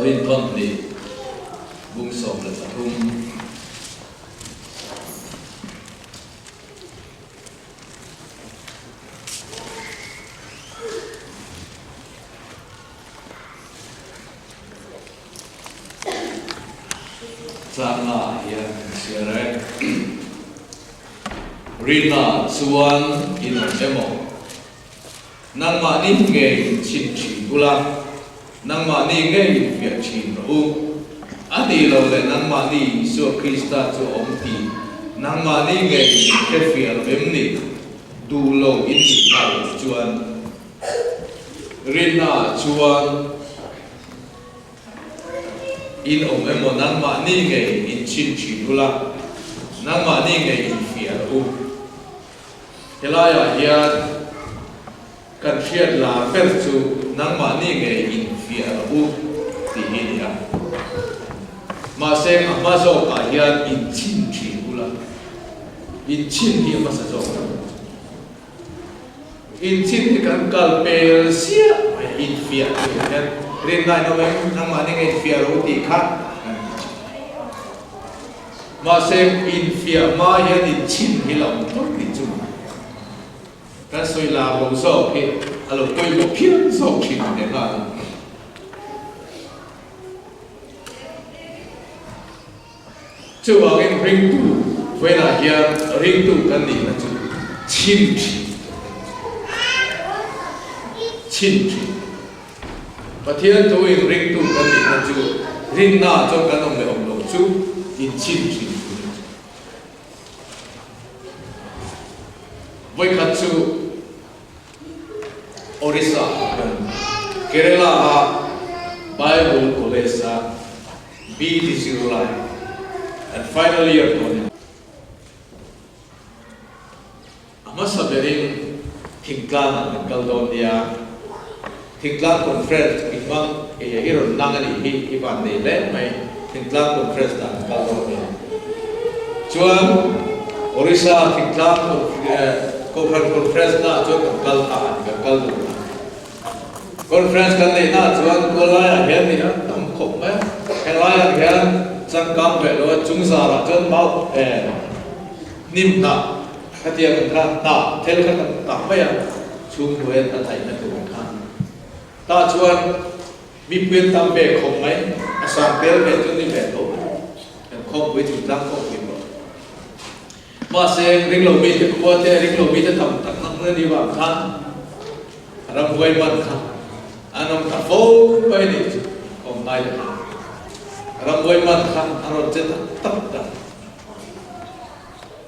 Korinthon hnih bung 13. Chakna ah hian kan chhiar e. Rina chuan in awm emaw? Nangmahni ngei in chhin thin ula, nangmahni ngei in fiah thin rawh u. A nih loh leh nangmahni Isua Krista chu a awm tih nangmahni ngei in hre fiah lo em ni? Duh lo in nih nghal loh chuan. Rinna chuan in awm emaw nangmahni ngei in chhin thin ula, nangmahni ngei in fiah rawh u. Helaiah hian kan hriat lar ber chu nangmahni ngei in fiah rawh u tih hi a ni a. Mahse a hma zawkah hian in chhin thin ula, in chhin hi a hmasa zawk lo. Inchhin hi kan kal pel siah mai infiah tih ah hian rinna in awm em? Nangmahni nge infiah ro tih kha kan ti thin. Mahse infiah hma hian inchhin hi la awm tawp tih chu kan sawi lar lo zawk hi a lo pawimawh phian zawk thin leh nghal a. Chuvangin ringtu vawiinah hian ringtu kan nihna chu chhin thin tur a ni. Chhin thin. Pathian thuin ringtu kan nihna chu rinna chuan kan awm leh awm loh chu inchhin thin tur a ni. Vawikhat chu Orissa Kerala-a Bible College-a BD zirlai an final year tawh a ni. A hmasa berin thingtlangah kan kal dawn nia, thingtlang conference i hmang e i rawn lang a nih hi i van nei hle mai, thingtlang conference dah kan kal dawn nia. Chuan Orissa thingtlang Kohhran conference naah chuan kan kal ta a ni, kan kal dun a. Conference kan neih naah chuan kual laiah hian ni a tam khawp mai a, heng laiah hian changkang ve lo a, chung zarah chuan mau eh hnim hnah khatiang ang kha hnah thel kha kan tah mai a, chhung hnuaiin a thaihna tur ang kha. Tah chuan mipui an tam ve khawp mai, a sang tel ve chu ni ve tho mai, kan khawmpui thingtlang khawmpui pawh. Mahse, ringlo mite khua te, ringlo mite tam tak na hmun a nih vang khan ramhuai man kha an awm ta fo mai a nih chu awm ngai lo. Ramhuai man kha an rawn che tak tak ta.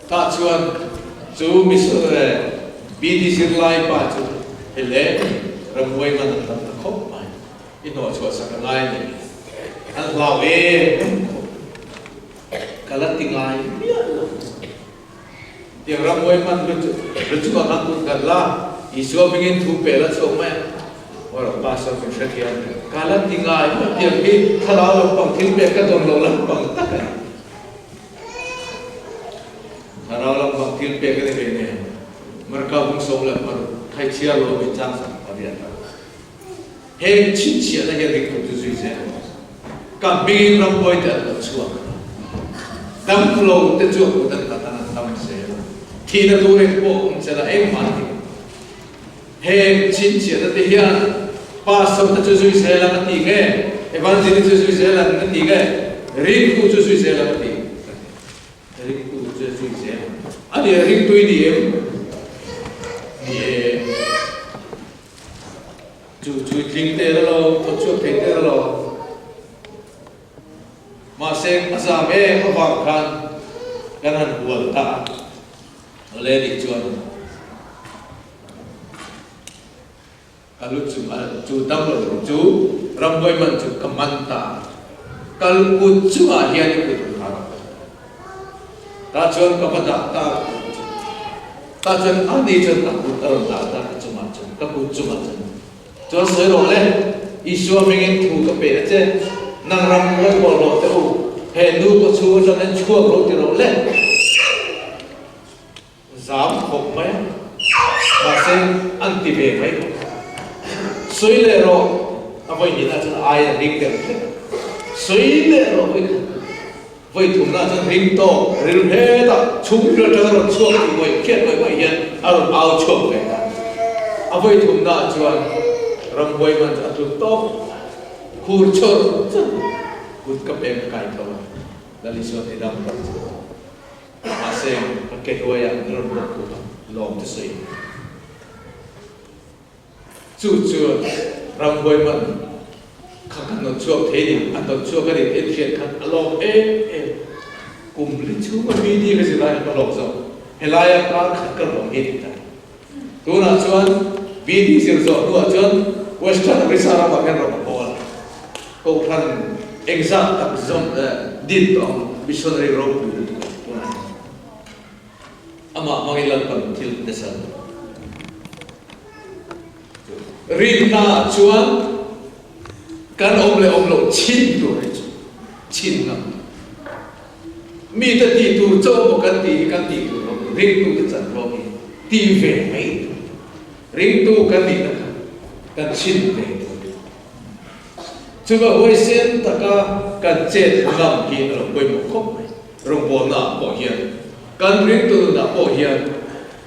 Tah chuan chu BD zirlai pa chu hele ramhuai man an tam ta khawp mai. I hnawhchhuah sak a ngai a ni. An hlau em em khawp. Ka la ti ngai miah lo. Tiang ram mawi hman luchuk ah khan kut kan la, Isua hmingin thu pe la chhuak mai a. Aw ram pastor min hrethiam, ka la ti ngai miah tiang hi thlarau lampang thil pek ka dawn lo lampang tak a ni. Thlarau lampang thil pek a ni ve nen, Marka bung 16 thaichhiar lo min chang sak pariat a. Heng chhinchhiahna hian ringtu chu zui zel ang. Ka hmingin rambuai te an lo chhuak a, damlo te chu a kut an nghat an an dam zel a, thihna tur eng pawh awm che la engmah an ti lo. Heng chhinchhiahna te hian pastor te chu zui zel ang a ti nge, evangelist chu zui zel ang a ti nge, ringtu chu zui zel ang a ti? Ringtu chu zui zel a ni a, ringtu i ni em? Ni e. Chu chu tling te la lo, thawk chhuak thei te la lo. Mahse a zam em avang khan kan han hual ta a. Awle nih chuan ka lu chung a chu dam lo chu rambuai man chu ka man ta a. Ka lu kut chungah hian i kut ka rawh. Tah chuan ka va dah ta a kut chu. Tah chuan a ni chuan a kut a rawn dah ta ka chungah chuan, ka kut chungah chuan. Chuan sawi rawh le, Isua hmingin thu ka pe a che, nang ram mawi pawh hlawh teh u, he nu ka chhung atangin chhuak ro ti rawh le. Zam khawp mai a, mahse an ti ve mai bawk. Sawi leh rawh, a vawihnihna chuan ai a ring deuh hlek a. Sawi leh rawh vawi khat. Vawi thumna chuan ring tawk rilru hetah chhungril atanga rawn chhuak tih ngawih hriat ngawih ngawih hian a rawn au chhuak ve ta. A vawi thumna chuan ramhuai man chu a tlu tawp khur chawr chawr kut ka peng ka kai tho a, Lalisua ti dam tak chu. Mahse ka ke hnuaiah min rawn bawk tur a lawm te sawi. Chu chu ramhuai man kha ka nawt chhuak thei ni, a nawt chhuak a ni tih an hriat khan a lawm em em. Kum li chhunga BD ka zirlai kha ka lawm zawk, helaia kar khat ka lawm hi a ti ta. Tunah chuan BD zir zawh hnuah chuan Western Orissa ramah hian rawng a pawl a, Kohhran engzat tak zawng din tawh ang missionary ropui lutuk a ni tunah hian. Amah hmangin Lalpan thil nasa rinnaah chuan kan awm leh awm loh chhin tur hi chu chhin ngam tur. Mite tih tur chauh maw kan tih hi kan tih tur lo ni, ringtute chanvo hi ti ve mai tur. Ringtu kan nihna kha kan chhin ve tur. Chuvah huaisen taka kan chet ngam hi a lo pawimawh khawp mai. Rawngbawlnaah pawh hian, kan ringtu nunah pawh hian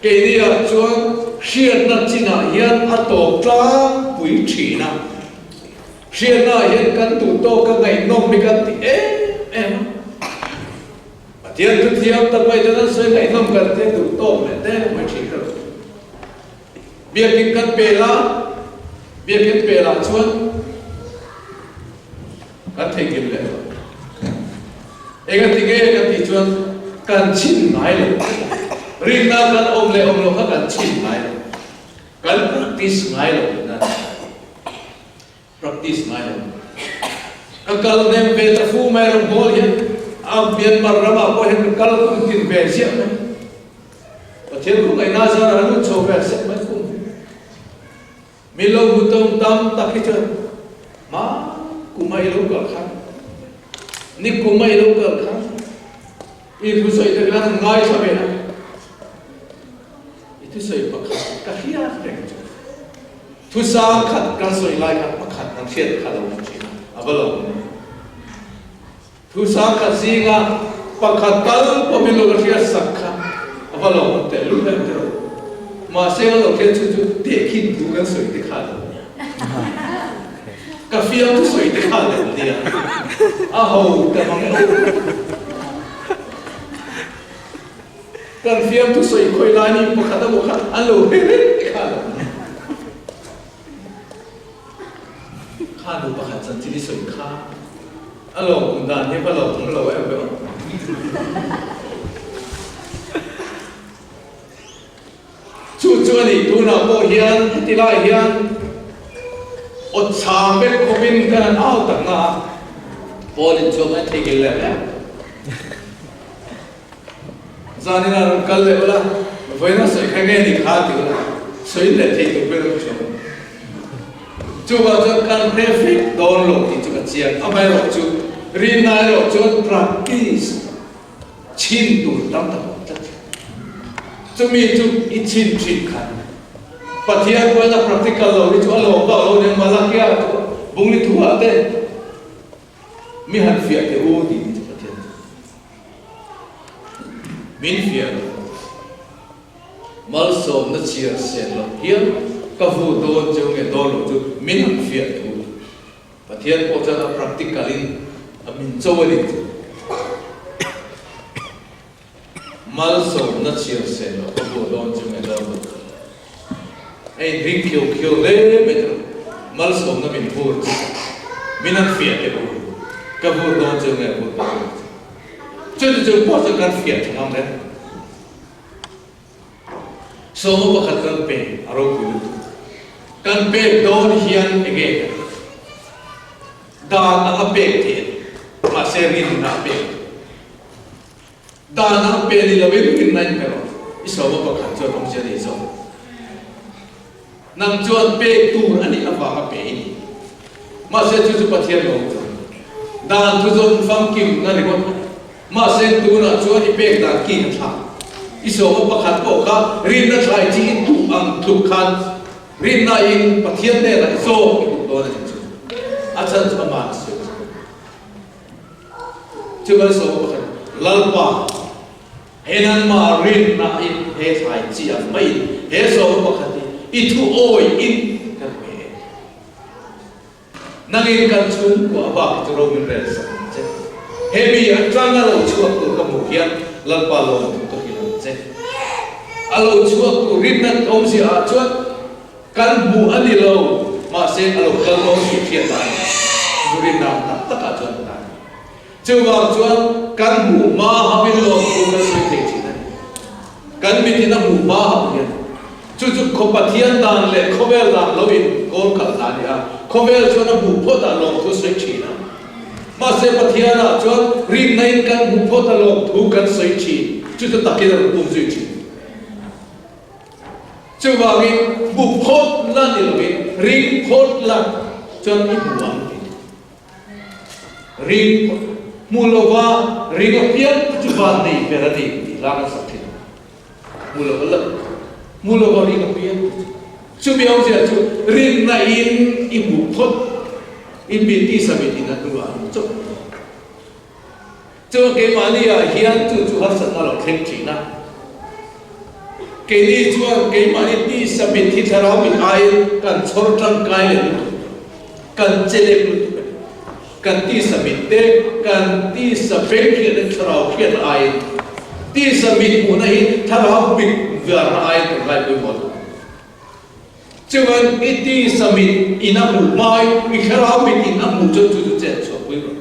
keiniah chuan hriatna chinah hian a tawp tlangpui thin a. Hriatnaah hian kan duh tawk a ngaihnawm hi kan ti em em a. Pathian thu thiam tak mai chuan an sawi ngaihnawm kan ti a duh tawk leh deuh mai thin ka lo. Biakin kan pel a, biakin pelah chuan kan theihnghilh leh lo. Engati nge kan tih chuan kan chhin ngai lo. Rinna kan awm leh awm lo kha kan chhin ngai lo. Kan practice ngai lo tihna a ni. Practice ngai lo. Ka kal nem ve ta fu mai rawng hawl hian a Myanmar ramah pawh hian ka kal kum tin ve ziah mai. Pathian khawngaihna zarah a lut chho ve sek mai kum. Mi lo hmu tawng tam tak hi chuan hma kuma i lo kal khan, ni kuma i lo kal khan i thusawi te khan ngaithla ve a. I thusawi pakhat ka hriat reng chu. Thusang khat kan sawi lai khan pakhat kan hriat kha lo awm thin a, a va lo awm em? Thusang khat zinga pakhat kal pawh min lo la hriat sak kha a va lo awm teh lul em tiraw? Mahse ka lo hriat chu chu tehkhin thu kan sawi te kha lo nia. Ka fiam thu sawi te kha lo nia. A ho ta mang e aw. Kan fiamthu sawi khawi lai ni pakhat emaw kha an lo hre reng te kha lo ni. Kha nu pakhat chanchin i sawi kha a lawm awm dan hi va lawm awm lo em ve aw. Chu chu a ni, tunah pawh hian heti lai hian awt chhang vek khawpin kan han au tak na a, Paul in chuan a theihnghilh leh mek. Zanin a rawn kal leh ula, vawiin a sawi kha nge ni kha ti ula, sawi leh thei tur ber chu. Chuvang chuan kan hre fek dawn lo tih chu ka chiang. Amaherawh chu rinna erawh chuan practice chhin tur tam tak a awm tlat. Chumi chu i chhin thin khan Pathian pawhin a practical lo hi chu a lawm vak lo nen Malakia chu bungli thu ah te Mi han fiah teh u tih hi chu Pathian chu min fiah lo. Malsawmna chhiar sen loh hian ka vu dawn chu nge dawn lo chu min han fiah teh u. Pathian pawh chuan a practical in a min cho a ni chu. Malsawmna chhiar sen loh ka vu dawn chu nge dawn lo chu. A inring khiau khiau hle mai ta. Malsawmna min vur chu min an fiah teh u. Ka vur dawn chu nge vur dawn lo chu. Chuti chung pawh chuan kan fiah tha ngam reng. Sawma pakhat kan pe a ropui lutuk. Kan pek dawn hian enge kan tih? Dan anga pek theih a ni. Mahse rinna a pek. Dan ang pe ni loin rinna in pe rawh. I sawma pakhat chuan awmzia nei zawk. Nang chuan pek tur a nih avanga pe i ni. Mahse chu chu Pathian lo chuan dan thu zawm famkim na ringawt a ni. Mahse tunah chuan i pek dan ki a thlak. I sawma pakhat pawh kha rinna thlai chi i duh ang tluk khan rinna in Pathian hnenah i zawk i duh dawn a ni chu. A chhan chu amah a sawi chu. Chu malsawma pakhat, Lalpa, he nangmah rinna in he thlai chi ang maiin he sawma pakhat hi i thu awi in kan pe e. Nangin kan chhungkua bak hi chu ro min rel sak ang che. He mi atanga lo chhuak tur ka hmuh hian Lalpa lawm thu ka hrilh ang che. A lo chhuak tur rinna awmzia ah chuan kan hmuh a ni lo, mahse a lo kal dawn tih hriat a ni. Chu rinna ang tak takah chuan a ni. Chuvang chuan kan hmuh hma hauhin lawm thu kan sawi thei thin a ni. Kan mitin a hmuh hma hauh hian chu chu khaw Pathian dan leh khawvel dan lo in kawl kalh hna a ni a, khawvel chuan a hmuh phawt ah lawm thu sawi thin a. Mahse Pathian ah chuan rinna in kan hmuh phawt a lawm thu kan sawi thin, chu chu takin a rawn pum zui thin. Chuvangin hmu phawt la ni lovin ring phawt la chuan i hmu ang tih. Ring hmu lova ring apiang te chu van nei ber a ni tih hla kan sak thin. Hmu lova la hmu lova ring apiang te chu. Chumi awmzia chu rinna in i hmuh phawt in mi tisa mit in a hnuah an chawp. Chuan keimahni ah hian chu chu harsatna lo thleng thin a. Keini chuan keimahni tisa mit hi thlarau mit aiin kan chhawr tangkai leh lutuk, kan che lek lutuk a ni. Kan tisa mit te, kan tisa beng hriatna hi thlarau hriatna aiin, tisa mit hmuhna hi thlarau mit varna aiin kan ngaipawimawh lutuk. Chuan i tisa mit in a hmuh hmain i thlarau mit in a hmuh chuan chu chu chet chhuah pui rawh.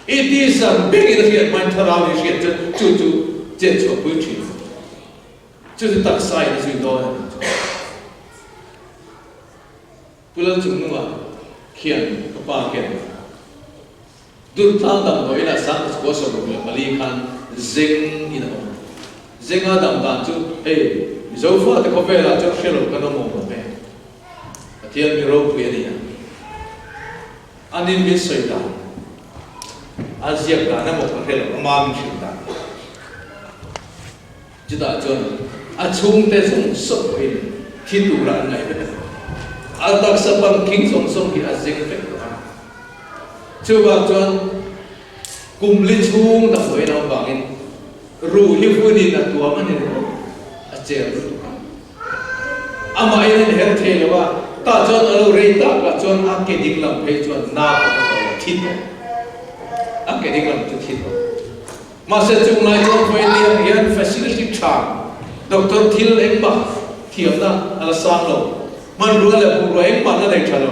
I tisa beng in a hriat hmain thlarau in hriat chuan chu chu chet chhuah pui thin rawh. Chu chu taksa in a zui dawn a nih chuan. Pu Lalchungnunga khian ka pa khian Durtlang damdawiin ah Sangkachukua 64 khan zeng in a awm. Zenga dam dan chu hei Mizo fate khawvel ah chuan hre lo kan awm awm lo ve. Pathian mi ropui a ni a. Anin min sawi dan, a ziak dan emaw ka hre lo, ama min hrilh dan. Chutah chuan a chhungte zawng zawng pawhin thi tura an ngaih vek a ni. A taksa pangkhing zawng zawng hi a zeng vek tawh a. Chuvang chuan kum li chhung damdawiin a awm vangin ruh hi hunin a tuam a ni ringawt, a cher lutuk a. Amahin a inher thei lo a, tah chuan a lo rei tak lah chuan a ke ding lam phei chuan na pawh a tawh lo, thi tawh. A ke ding lam chu thi tawh. Mahse chung lai chuan vawiin ang hian facility tha, doctor thil engmah thiamna a la sang lo, hmanrua leh bungrua engmah la nei tha lo.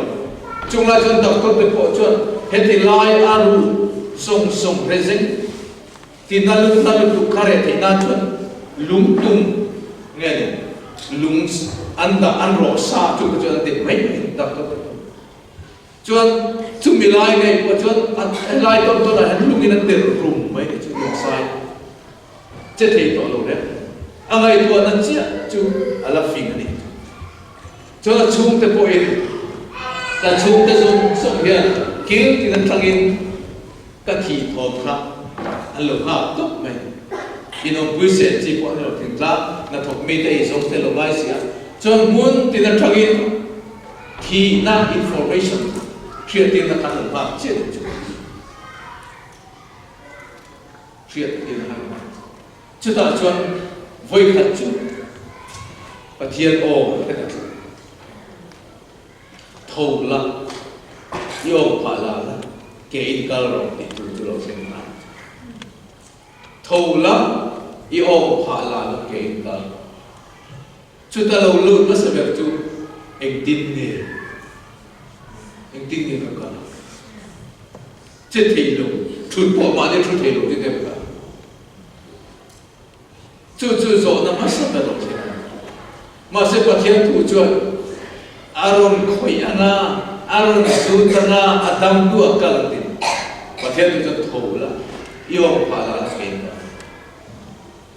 Chung lai chuan doctor te pawh chuan heti lai a ruh zawng zawng present ti na lut na lutuk kha reh theih nan chuan lungtum nge ni lung an dah an rawh sa chu kha chuan an dep mai mai doctor te pawh. Chuan chumi lai ngei pawh chuan a helai tawn tawn ah hian lungin a der rum mai ni chu lungsai che thei tawh lo reng a ngaihtuahna chiah chu a la fing a ni. Chuan a chhungte pawhin ka chhungte zawng zawng hian kil tin atangin ka thih thawm kha an lo nghak tawp mai. Inawmpui sen chi pawh an lo thingtlang hnathawk mite ei zawng te lo ngai si a. Chuan hmun tin atangin Thihna information hriattirna khan lo nghak chiah deuh chu hriattirna khan lo nghak. Chutah chuan vawikhat chu Pathian aw ka ta tlat. Tho la, i awm phah la la, ke in kal rawh tih tur chu lo thleng ta. Tho la, i awm phah la la, ke in kal rawh. Chuta lo lut hmasa ber chu engtin nge engtin nge ka kal ang? Che thei lo, thut pawh mahni thu thei lo chu deuh ka. Chu chu zawhna hmasa ber lo thleng a ni. Mahse Pathian thu chuan a rawn khawih anga, a rawn zut anga, a dam hnu a kal ang tin Pathian thu chuan tho la, i awm phah la a thleng ta.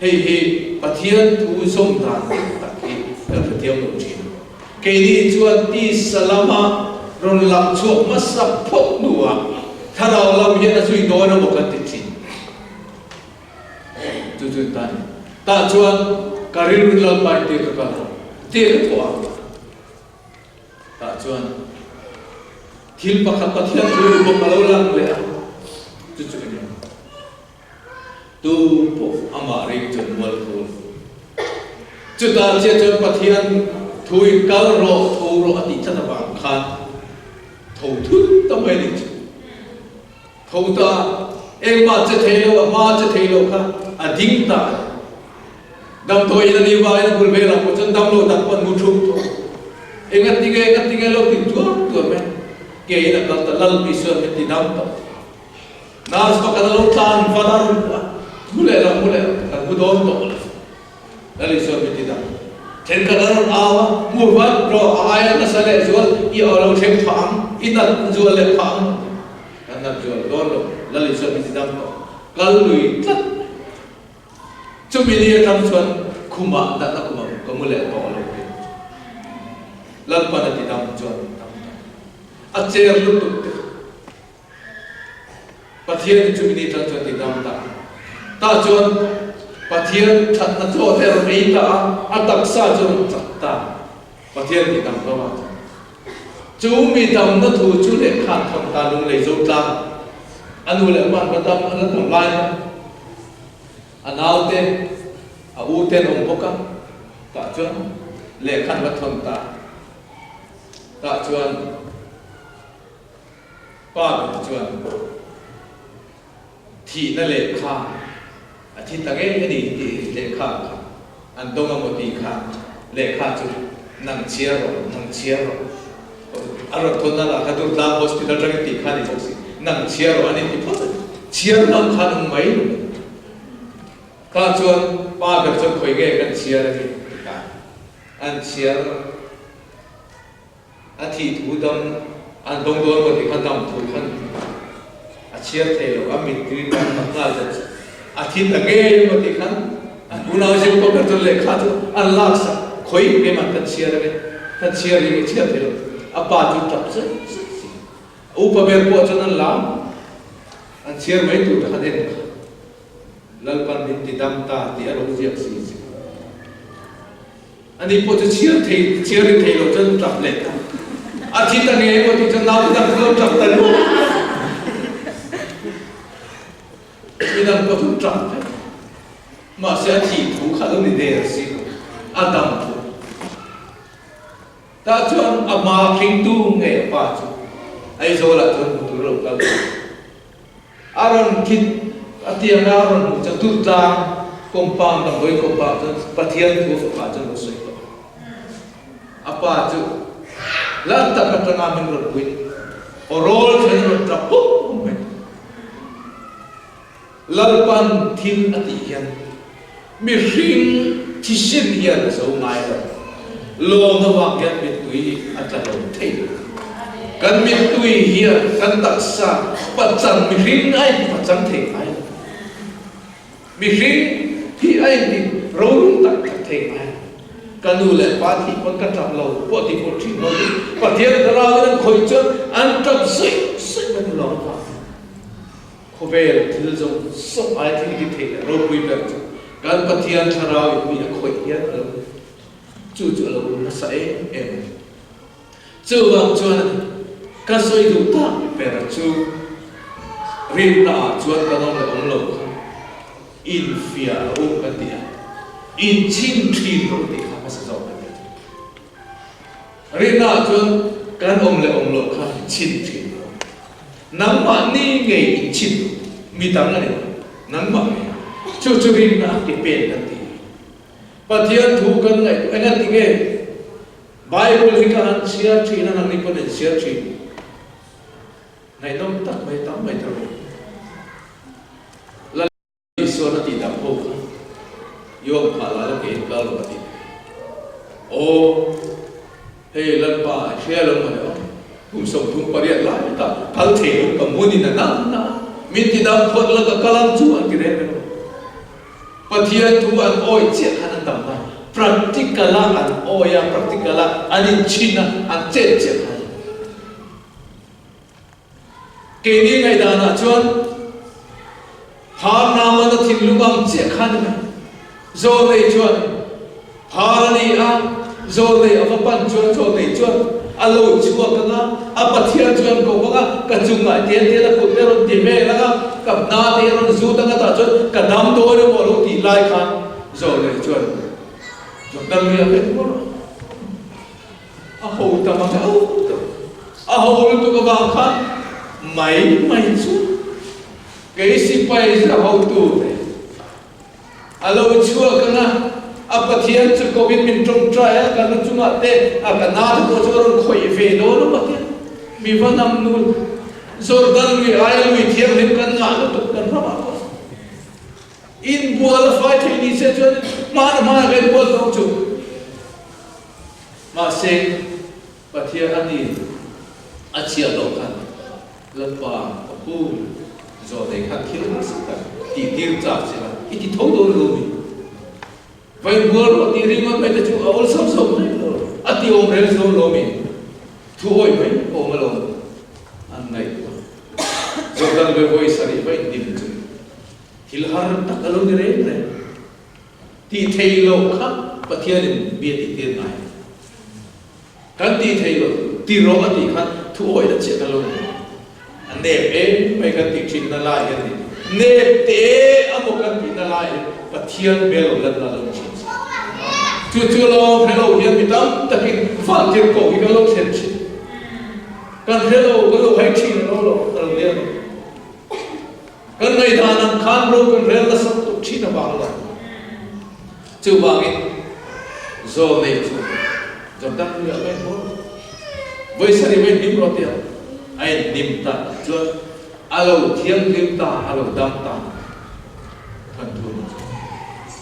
Hei hi Pathian thu zawm dan dik tak hi kan hrethiam lo thin. Keini chuan tisa lama rawn lang chhuak hmasa phawt hnuah thlarau lam hian a zui dawn emaw kan ti thin. Chu chu ta ni. Tah chuan ka rilru Lalpa in tir ka kal a, tir ka thawh a. Tah chuan thil pakhat Pathian thu ni bawk a lo lang leh a, chu chu eng nge? Tu pawh amah ring chuan mualpho lo. Chutah chiah chuan Pathian thuin kal rawh, tho rawh a tih tlat avang khan tho thut ta mai a nih chu. Tho ta, engmah che thei lo, a hma che thei lo kha a ding ta a ni. Damdawiin a nih vangin a bul velah pawh chuan damlo dang pawh an mu thup tawh. Engatinge, engatinge lo ti tuar tuar mai. Keiin a kal ta, Lal Isuan min ti dam tawh. Nurse pakhat a lo tlan vat a rawn hmu a, Mu leh lo, mu leh lo, kan mu dawn tawh lo. Lal Isua min ti dam. Thenkhat a rawn au a, Mu vat rawh, a aia nasa leh zual i aw lo thleng phah ang, i nat zual leh phah ang. Kan nat zual dawn lo, Lal Isua min ti dam tawh. Kal lui tlat mai. Chumi ni atang chuan khumah natna khumah ka mu leh tawh lo tih Lalpan a ti dam chuan dam ta. A cher lutuk te kha. Pathian in chumi ni atang chuan ti dam ta. Tah chuan Pathian thatna chaw te a rawn ei ta a, a taksa chu a rawn chak ta. Pathian ti dam hlawm ah chuan. Chu mi damna thu chu lehkha an thawn ta lung lei zo tlang. A nu leh pa an va dam an la dam lai a. A naute, a u te an awm bawk a. Tah chuan lehkha an va thawn ta. Tah chuan. Pa ber chuan thihna lehkha a thi ta ngei a ni tih lehkha kha an dawng a maw tih kha lehkha chu nang chhiar rawh, nang chhiar rawh. A rawn thawn na lah kha Durtlang Hospital atangin tih kha a ni bawk si. Nang chhiar rawh a ni ti phawt a ni. Chhiar lam khan awm mai lo. Tah chuan pa ber chuan khawi nge kan chhiar a ni ti ta. An chhiar. A thih thu dam an dawng dawn maw tih kha dam thu khan a chhiar thei lo, a mittui tam tak nghal zet zet. A thi ta ngei emaw tih khan an unau zir pawh ber chuan lehkha chu an lak sak, khawi keimah kan chhiar ange, kan chhiar hi nge chhiar thei lo, a pa chu tap zet zet si. A upa ber pawh chuan an lam, an chhiar mai tur te khan en kha. Lalpan min ti dam ta tih a lo ziak si si. Ani pawh chu chhiar thei, chhiar ri thei lo chuan tap leh ta. A thi ta ngei emaw tih chuan naute dang chu lo tap ta luah. Midang pawh chu tap vek. Mahse a thih thu kha lo ni der si lo, a dam thu. Tah chuan a hma hringtu ngei a pa chu Aizawlah chuan hmu tur a lo kal ta. A rawn khit a tianga a rawn hmuh chuan Durtlang compound damdawi compound chuan Pathian thu a fapa chuan lo sawi tawh a. A pa chu la tak atanga min rawn puin aw rawl thlen a rawn tap hum hum mai. Lalpan thil a tih hian mihring thisen hian a zo ngai lo. Lawm avang hian mittui a tla lo thei lo. Kan mittui hian kan taksa pachang mihring a inpachang thei ngai lo. Mihring hi a inti rolung tak tak thei ngai lo. Ka nu leh pa thih pawn ka tap lo pawh ti pawh thin lo hi Pathian thlarau in an khawih chuan an tap suih suih mai lawm avang hian. Khawvel thil zawng zawng ai thil hi theih leh ropui ber chu kan Pathian thlarau in mi a khawih hian a lo chu chu a lo nasa em em a ni. Chuvang chuan a ni, ka sawi duh tak ber chu rinna ah chuan kan awm leh awm lo kha infiah a um kan ti a, inchhin thin rawh tih kha hmasa zawk kan ti a. Rinna ah chuan kan awm leh awm loh kha chhin thin lo. Nangmah ni ngei in chhin lo. Mi dang a ni lo. Nangmah ngei. Chu chu rinna a ke pen kan ti. Pathian thu kan ngaihtuah eng a ti nge? Bible hi ka han chhiar thin a, nangni pawn in chhiar thin. Ngaihnawm tak mai tam mai ta rawh. Isuan a tih dang ho kha Yom phah la la keiin kal rawh a ti. Aw, hei Lalpa i hria lo mawle aw, kum 38 lai ta kal thei lo ka hmunin a na na a, min ti dam phawt la ka kal ang chu an ti reng reng lo. Pathian thu an awi chiah khan an dam na, practical a an awi a, practical a an inchhin a, an chet chiah khan. Keini ngaihdanah chuan phar namana thinlung ang chiah kha ni mai. Zawlnei chuan phar a ni a, zawlnei a va pan chuan zawlnei chuan a lo chhuak ang a, a Pathian chuan ko ang a, ka chungah tian tian a kut te a rawn ti vel ang a, ka hna te a rawn zut ang a tah chuan ka. dam dawn emaw a lo tih lai khan Zawlnei chuan Jordan lui a vek mawlh a. A ho ta mang auh ta. A ho lutuk avang khan mai mai chu kei sipai za hotu te a lo chhuak ang a, a Pathian chu kovin min tawngtai a, ka lu chungah te a ka na te pawh chu a rawn khawih ve dawn a Pathian mi va nam nul Jordan lui aia lui thianghlim kan ngah lutuk kan ramah pawh inbual a fai thei ni se chuan hmana hmana ka inbual tawng chu Mahse, Pathian a ni a chhiah loh khan Lalpa ka pu zawh nei khan thil nasa tak tih tir chak che la, i ti tho dawn lo mi? Va inbual rawh tih ringawt mai te chu a awlsam zawk mai lo, a ti awm reng zawng lo mi? Thu awih mai awm alawm an ngaihtuah. Jordan ve vawi sarih va indim chu thil har tak a lo ni reng reng. Tih theih loh kha Pathianin mi a tihtir ngai. Kan tih theih loh ti rawh a tih khan thu awih na chiah kan lo ni. A nep em mai kan tih thinna lai hian ni. Nep te amaw kan tihna lai hi Pathian hmel lo lanna lo ni thin si. Chu chu lo hre lo hian mi tam takin vantir koh hi kan lo thlen thin. Kan hre lo, kan lo hai thin a lo lo a lo nia ni. Kan ngaihdan ang khan ro kan rel nasa tuk thin avang lo. Chuvangin zawl nei chu Jordan lui ah mai haw rawh. Vawi sarih mai hnim rawh tia a in hnim ta tak chuan a lo thianghlim ta, a lo dam ta than thu ni chu.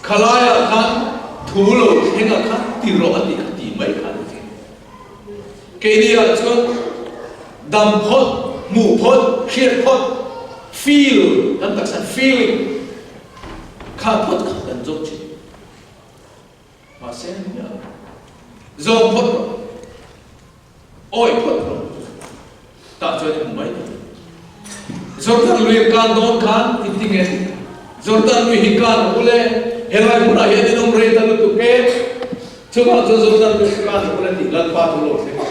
Khalaiah khan thu lo thleng ah khan ti rawh a tih kha ti mai kha ni thin. Keini ah chuan dam phawt, hmuh phawt, hriat phawt, feel kan taksa feeling kha phawt kha kan zawk thin. Mahse nia zawng phawt rawh, awi phawt rawh tah chuan i hmu mai thei. Jordan lui kan dawn khan i ti nge? Jordan lui hi kan rawh ule, helai hmunah hian in awm rei ta lutuk e. Chuvang chuan Jordan lui hi kan rawh ule tih Lalpa thu lo thleng a.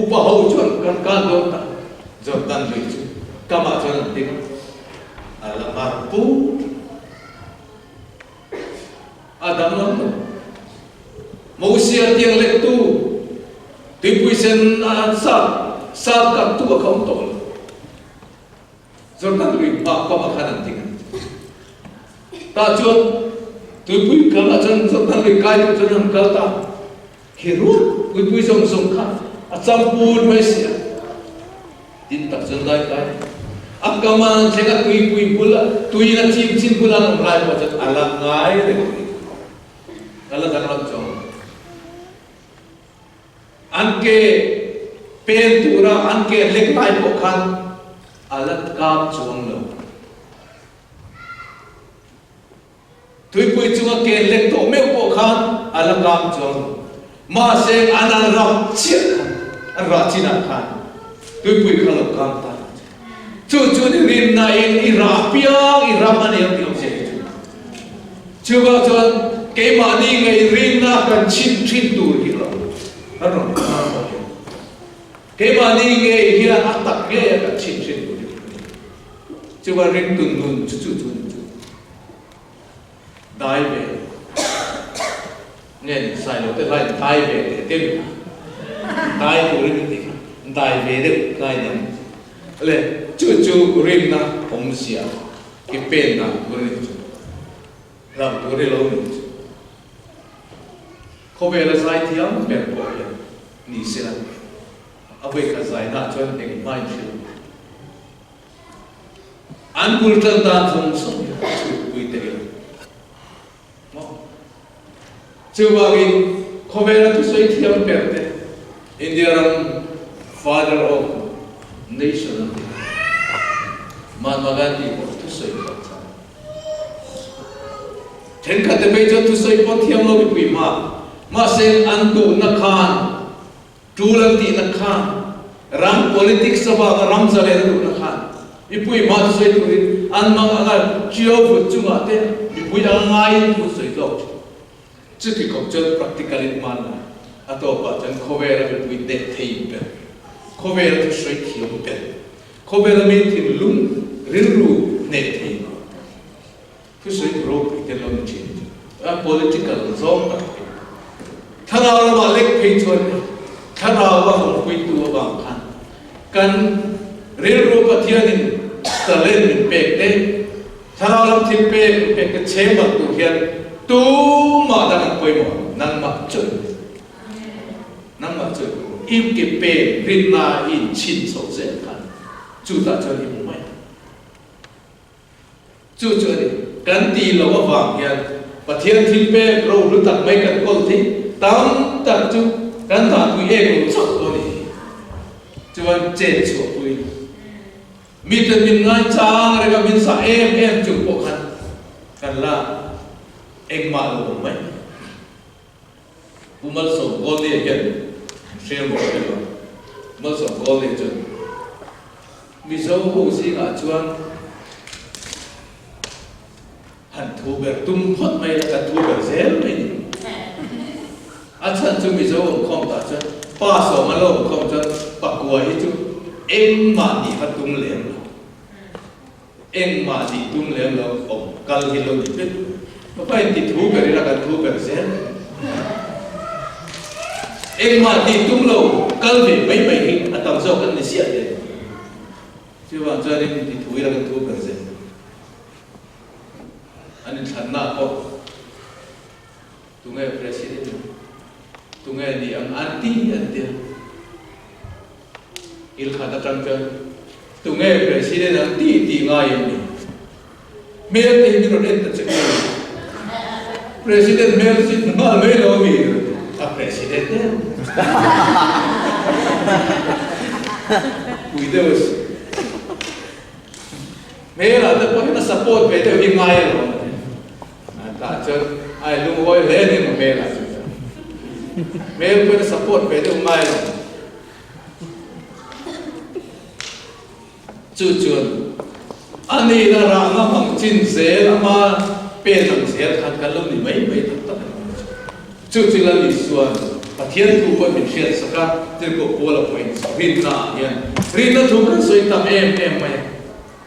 Upa ho chuan kan kan dawn ta. Jordan lui chu kamah chuan an ding a, a la mar put. A danglam lo. Mosia tiang lettu, tuipui sen a sat sat kaktu a kha awm tawh lo. Jordan lui hma kam ah khan an ding a ni. Tah chuan tuipui kal ah chuan Jordan lui kai duh chuan an kal ta. Khi ruak tuipui zawng zawng kha a champun mai si a. Tin tak chuan lai kai a kam ah an thleng a, tuipui bul ah tuiin a chim chin bul ah an awm lai pawh chuan a la ngai reng a ni. A la danglam chuang lo. An ke pen tura an ke lek lai pawh khan a la kap chuang lo. Tuipui chunga ke lek tawh meuh pawh khan a la kap chuang lo. Mahse an an rah chiah khan, an rah chinah khan tuipui kha lo kap ta. Chu chu ni rinna in i rah piang i ram a nei ang tih awmzia hi chu. Chuvang chuan keimahni ngei rinna kan chhin thin tur hi lo kan rawn hmang bawk hi. Keimahni ngei hian a tak ngei a kan chhin thin tur hi a ni. Chuvang ringtu nun chu chu chu ni chu. Dai ve nge ni sai lo te hlai dai ve teh te mi dai turin min tih kha dai ve deuh tlai nen le chu chu rinna awmzia i pen dan tur a ni chu hlauh tur i lo ni chu khawvela zai thiam ber pawh hian ni sela a vawikhat zaina chuan engmah in hrilh An bul tan dan zawng zawng hi a chhutpui ta ila maw? Chuvangin khawvela thusawi thiam ber te India ram Father of Nation an ti a, Mahatma Gandhi pawh thusawi pawh thiam. Thenkhat te phei chuan thusawi pawh thiam lo mipui hma, mahse an duhna khan Tul an tihna khan ram politics avanga ram zalen a duhna khan mipui hma chu sawi turin an mang anga ṭiau vut chungah te mipui anga ngaiin thu sawi tlawk ṭhin. Chuti khawp chuan practical in hman a, a tawpah chuan khawvela mipui hneh thei ber, khawvela thusawi thiam ber, khawvela mi thinlung rilru hneh thei ber. hi an lo ni thin. A political zawng tak hi. Thlarau lamah lek phei chuan thlarau a awmpuitu avang khan kan rilru Pathianin talent min pek te, thlarau lam thil pek min pek te chheng bak tur hian tumah dang an pawimawh ang, nangmah chu. Nangmah chu i ke pen rinna i inchhin chhoh zel khan chutah chuan i hmu mai ang. Chu chu a ni. Kan tih loh avang hian Pathian thil pek rohlu tak mai kan kawl thei tam tak chu kan dahpui ek lo chauh dawn a ni. Chuan chet chhuahpui miten min ngaichang reng a, min zah em em chung pawh khan kan la engmah lo awm mai. Pu Malsawm Kawlnia hian hrial maw hre lo. Malsawm Kawlnia chuan Mizo ho zingah chuan han thu ber tum phawt mai la, kan thu ber zel mai ni. A chhan chu Mizo awmkhawm tah chuan pa sawma la awmkhawm chuan pakua hi chu engmah nih va tum lem lo. Engmah tih tum lem lo awm kal hi lo ni vek. Ka pa in ti thu ber ila kan thu ber zel. Engmah tih tum lo kal ve mai mai hi a tam zawk an ni siah hle. Chuvang chuanin ti thu ila kan thu ber zel. An inthlanna pawh tunge president tunge ni ang an ti an tia. Ilkhat atang chuan tunge President ang tih tih ngai em ni? Hmel te hi min rawn en ta che u. President hmel chu hmu nghal mai lo mi? A President em? Pui deuh a si. Hmel ah te pawh hian a support ve deuh hi ngai alawm a ti. Tah chuan ai lungawi hle a ni maw hmel ah chu chuan. Hmel pawhin a support ve deuh ngai alawm. Chu chuan a nihna rahna hmang chin zel ama pen ang zel khan kan lo ni mai mai tak tak a ni. Chu chu Lal Isua'n Pathian thu pawh min hriat sak a, tirhkoh Paula pawhin rinna ah hian rinna thu kan sawi tam em em mai a,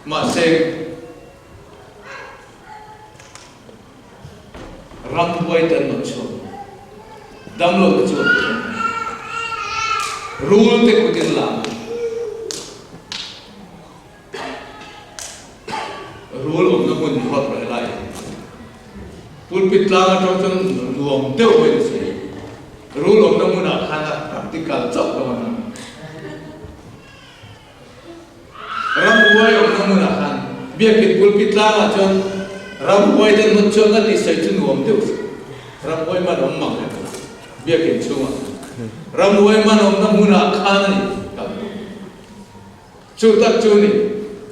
mahse Ramhuai te an rawn chhuak a, damlo te chu an thleng a, rul te kut in la a, rul awmna hmun ruat rawh helai hi. Pulpit tlang atang chuan nuam deuh mai ni si, rul awmna hmunah khan a practical chauh dawn a. Ramhuai awmna hmunah khan Biakin pulpit tlangah chuan ramhuai te hmun chuan a tihsawi chu nuam deuh si. Ramhuai man awm mang em Biakin chhungah khan. Ramhuai man awmna hmunah khan a ni kal tur. Chu tak chu ni,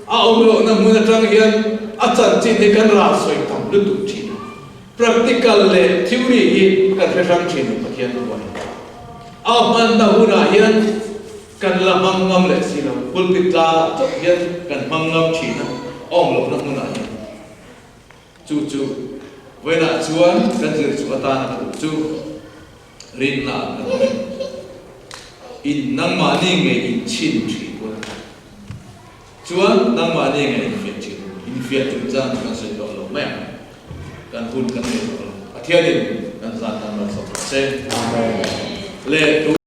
a awm lohna hmun atang hian a chanchin hi kan ral sawi tam lutuk thin a. Practical leh theory hi kan hre hrang thin lo Pathian thuai. A hmanna hunah hian Kan la hmang ngam leh si lo, pulpit tlangah chauh hian kan hmang ngam thin a, awm lohna hmunah hian. Chu chu vawiinah chuan kan zir chu atana ka duh chu rinna ah kan awm em? In nangmahni ngei inchhin thin pawh a ni. Chuan nangmahni ngei infiah thin, infiah chungchang chu kan sawi tawh lo mai ang, kan hun kan nei tawh lo. Pathianin kan zan tan malsawm rawh se. Amen. Le.